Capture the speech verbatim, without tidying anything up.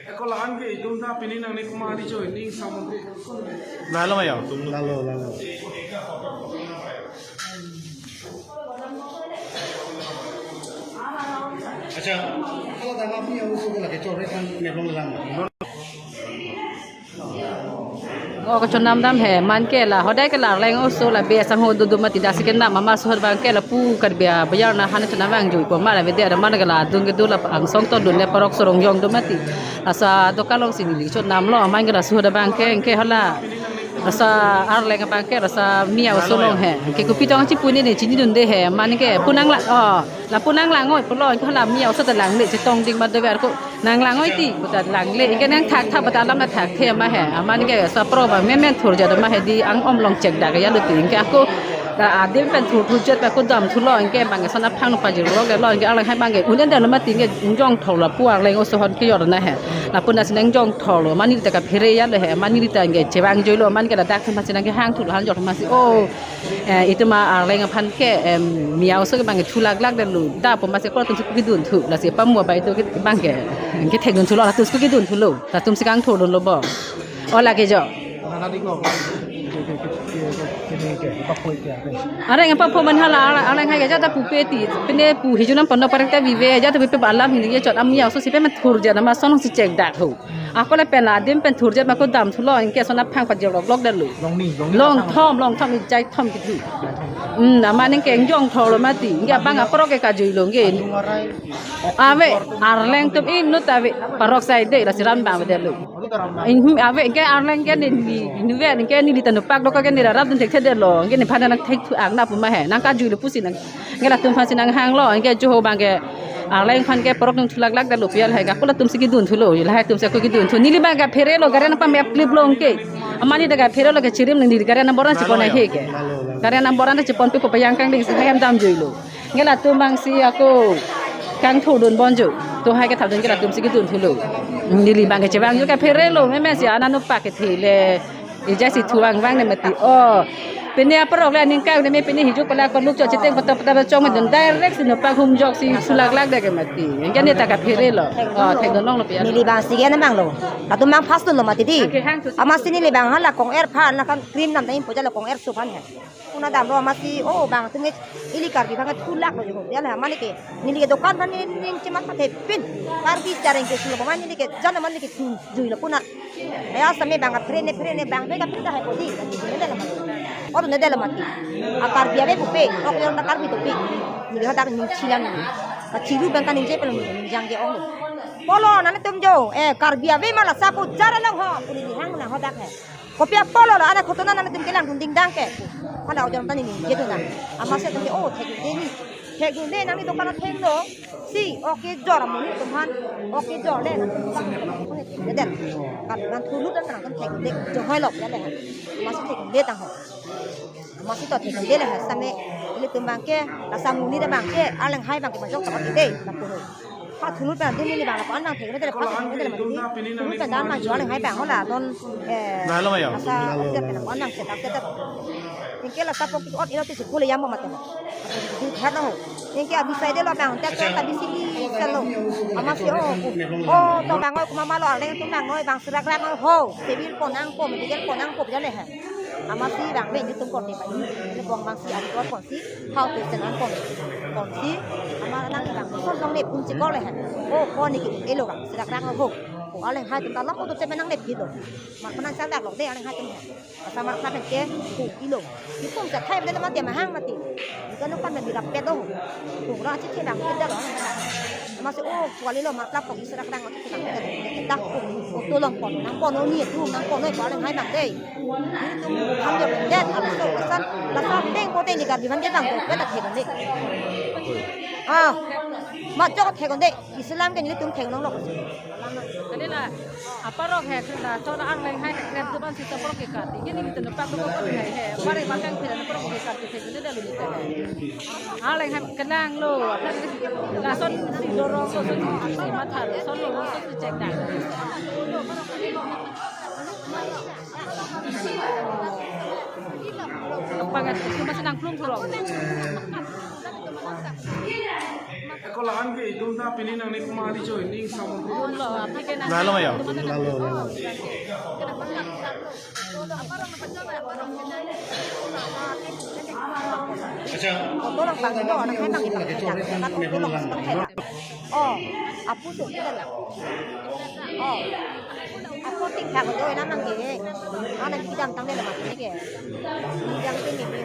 Eko lahan ke itum ta pini nangli komat ajoine samon ke. Lalo ma ya? Lalo, lalo. Acha, kalau dalam ni yang usul lagi coret kan memang lama. O, kachonam dam he, man ke la, hodai ke la, Arleng oso la, be asangho do do mati, dasi ke nam, ama suhut abang ke la, pu Karbi abayar na han chonam vangjuipo, ma la, bede ada man ke la, dun ke do la, angsong to dun le, parok sorong jong do mati. Laso adokan alongsi neli chonam lo, man ke la, suhut abang ke, ke hala. Laso Arleng abang ke, laso Miya oso along he. Ke kopi tong chipu ne, ne chinidunde he, man ke, pu nanglang, o. Lapu nanglang-oi pulo, anke hala Miya oso ta langle, chetong ding ma dover ko nanglang-oi ti, puta langle, anke nangthakthak puta alam nangthakthe ma he, aman ke sa pro ba memen thurjat ma he di ang om along chekdak ya lo ti, anke ako ta adim pen thur thurjat pa ako damthulo, anke bang son aphang pajirlo ke lo, anke Arleng hai bang ke un-edetlo mati, anke ingjong thorlo pu Arleng oso hon ke yor na he, lapu nasi nangjong thorlo, mani ta kaphere ya lo he, mani ta anke chevangjuilo, man ke ladak thum masi nangkehang thulo han jor masi, o. Eh, itum Arleng aphan ke, em, Miya oso ke bang ke thulaklak detlo. Dapo masi ko latum si ko kedunthu. Lasi pamo ba itum ke bang ke, ke thekdunthulo, latum si ko kedunthulo. Latum si kangthurdunlo bo. O lake jo. Arleng apa pho man hala, Arleng hai ke jata pupe ti. Pine pu hijunam pano parek ta vive, jata pupe ba alam hini ke chot am Miya oso si pe man thurjat nama son si chekdak ho. Ako le pen adim pen thurjat ma ako damthulo, anke son aphang pajirloklok detlo. Long ni, long ni. Long thom, long thom, ijai thom kethu. Hmm, aman anke ingjong thorlo mati. Anke abang aparok ke kajuilo anke. Adung arai. Ave, Arleng atum inut ave, parok saide, lasi ran bang detlo. Adu daram na. In, ave, anke Arleng ke ne ni, ni ve, anke neli ta nopak dok ke ne rarap dun thekthe detlo. Anke nephan nangthekthu ang na pu ma he, nangkajuilo pusi nang. Anke latum aphansi nanghanglo, anke joho bang ke Arleng aphan ke parok nangthulaklak detlo pu ya lahai ke ako latum si kedunthulo, lahai atum si ako kedunthu. Neli bang kapherelo, gari nangpamep kliplo anke. Aman neli ta kapherelo ke chirim nang neli gari number an chepon ahe ke. Gari number an cheponpe ko pajang kangding si hem damjuilo. Anke latum bang si ako kangthurdun bonjo. To hai ke thapdun ke latum si kedunthulo. Neli bang ke chevangjuilo kapherelo, memen si ana nopak kethe le. Ijai si thuvang vang ne mati. O. Pine aparok le aning kang ne me pine hijuk pala ko luk cho cheteng pato pato chong me dun direct si nopak humjok si thulaklak det ke mati. Anke ne ta kapherelo. O, thekdun longlo pu ya. Neli bang si ke na bang lo. Latum bang fast dunlo mati di. Anke hang tu. Amatsi neli bang hala kong-er phan na kan cream nam ta impo jalo kong-er su phan he. Puna damlo amatsi, o bang atum ke ili Karbi bang ke thulaklo jo. Ya la mane ke. Neli ke dokan aphan neli ning chemat pathepin. Karbi chareng ke sulo mane neli ke jana mane ke juilo puna. Ya same bang kaphere ne phere ne bang be kaphere dah ko di. Ne detlo mati. Or ne detlo mati. A Karbi ave pupe, ok yor ta Karbi topi. Neli hadak ning chilang neli. Kachiru bang kaningje pelo ning jangje ong. Polo nangtum jo, eh Karbi ave ma la sa ko jara lang ho, pu neli hang na hadak he. Kopi apotlo la, ana khotona nangtum kelang dun dingdang ke. Hala ojor ta neli ningje dun na. Amatsi atum ke, o, thekdunde ni. Thekdunde nangli dokan athengno. Si, ok kejor amonit atum aphan. Ok kejor le nangtum thekdunde. Kan nang thulu dan nangtum thekdunde. Jong hoi lok ya le. Amatsi thekdunde tang ho. Amatsi to thekdunde le ha same. Ilitum bang ke, laso amonit abang ke, Arleng hai bang ke majok ta de. Lapu ho. Pathu nul pen dun neli bang lapu-an nangthek nangthek lapu-an nangthek nangthek. Nul pen dan nangjo Arleng hai bang hola don, eh, Lalo ma ya? Asa hotel pen lapu-an nangthek nangthek. Anke laso apok ke ot ilo ti si khule yam mati. Di thar na ho. Anke abisai detlo bang, tek tek abisi di selo. Amatsi o, o, to bang oi kuma malo Arleng atum bang noi bang serak rak noi ho. Civil pon nangpo, medical pon nangpo jale ha. Amatsi bang pen itum korte pa ini. Ini bong bang si adi kor pon si. Hau tu sen an pon. Pon si. Ama nang bang. Son long ne pun si kor le ha. O pon ni ke elo bang. Serak rak ho. O Arleng hai atum ta lak o tu semen nangle phit lo. Mar phan nang sa dak lo de Arleng hai atum ha. Asa mar phan ke. Pu ilo. Itum sa thai bede mati mahang mati. Ikan no kan bang dirap pet do. Pu ra si thai bang pet do. Amatsi o kuali lo mar plap pok isi rak rang mati thai bang pet. Dak pu. O tu long pon. Nang pon o ni tu. Nang pon o ko Arleng hai bang de. Itum ham jor det, laso, laso, laso ateng pote ni Karbi aphan ke tang ko, peta thek ni. Ah. Majok thek-un de, Islam ke nelitum thek-un longlok. Kali la, aparok he, kri la, chon arleng hai, krep duban si chapor ke kat. Ini nelitum pak ko ko hai he, pare bakang pira parok ke kat, ke thek-un de lo nelitum. Arleng hai kenang lo, lason si dorong, lason si mathar, lason lo, lason si cek dak. Pangat, cuma senang plung plung. Ako lahan ke itum ta pini nang ni kuma di joining sama. Lalo, api ke nang. Lalo ya. Lalo, lalo. Acha. Oto lang bang ino, nang hai bang ino. Oh, apu tu kita lah. Oh, apu ting thak oto ina nang ke. Ah, nang kita tang de lah mak ke. Yang tu ni.